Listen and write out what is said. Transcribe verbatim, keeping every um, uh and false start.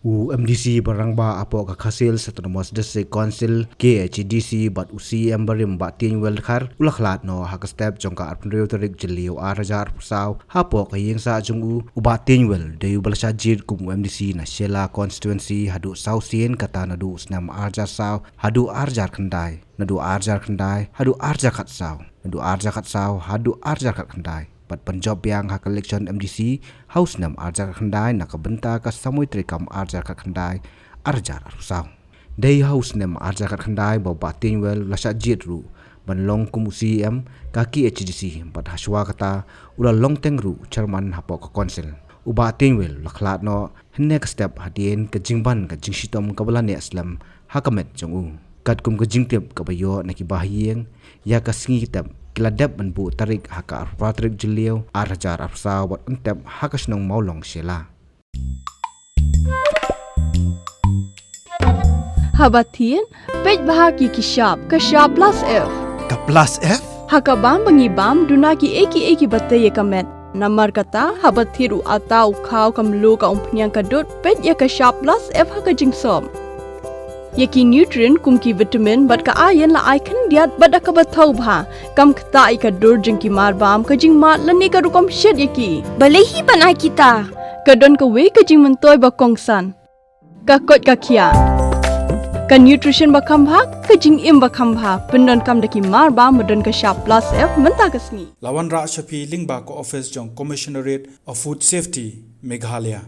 U MDC ba rangbah hapoh ka Khasi Hills Autonomous District Council, KHADC, bad u CEM barim Bah Tienwell Dkhar u la khlad noh ha ka step jong ka arphew hynriew tarik Jylliew ar hajar arphew saw. Hapoh ka ïing sah jong u, u Bah Tienwell dei uba la shah jied kum u MDC na Shella Constituency haduh saw sien, kata naduh u snem ar hajar saw haduh ar hajar khyndai, naduh ar hajar khyndai haduh ar hajar khatsaw, naduh ar hajar khatsaw haduh ar hajar khatkhyndai, bad pynjop biang ha ka election MDC ha u snem ar hajar khatkhyndai na ka bynta ka samoi treikam ar hajar khatkhyndai, ar hajar arphew saw. Dei ha u snem ar hajar khatkhyndai ba u Bah Tienwell u la shah jied ruh ban long kum u CEM ka KHADC, bad hashwa kata u la long teng ruh u chairman hapoh ka council. U Bah Tienwell u la khlad noh hynne ka step hadien ka jingban ka jingshitom kaba la neh slem ha ka met jong u. Katkum ka jingtip kaba ïoh na ki bahaïing, ïa ka sngi tep ki la dep ban buh tarik ha ka arphew phra tarik Jylliew ar hajar arphew saw, bad yn tep ha ka shnong Mawlong Shella. Haba thied, peit bha ïa ki shap, ka shap plus F. Ka plus F? Ha ka bam ba ngi bam, duna kiei kiei kiba tei ïa ka met. Namar kata, haba thied u atta, u khaw, ka mluh, ka umphniang, ka dud, peit ïa ka shap plus F ha ka jingsop. Ïa ki nutrient kum ki vitamin bad ka iron la ai khyndiat bad da kaba thaw bha. Kam ktah ïa ka dur jong ki marbam, ka jingmad lane ka rukom shet ïa ki. Balei hi ban ai kita? Ka don kawei ka jingmyntoi ba kongsan. Ka koit ka khiah. Ka nutrition ba kham bha, ka jingim ba kham bha. Pyndonkam da ki marbam ba don ka shap plus F mynta ka sngi. La wanrah sha phi lyngba ka office jong Commissionerate of Food Safety, Meghalaya.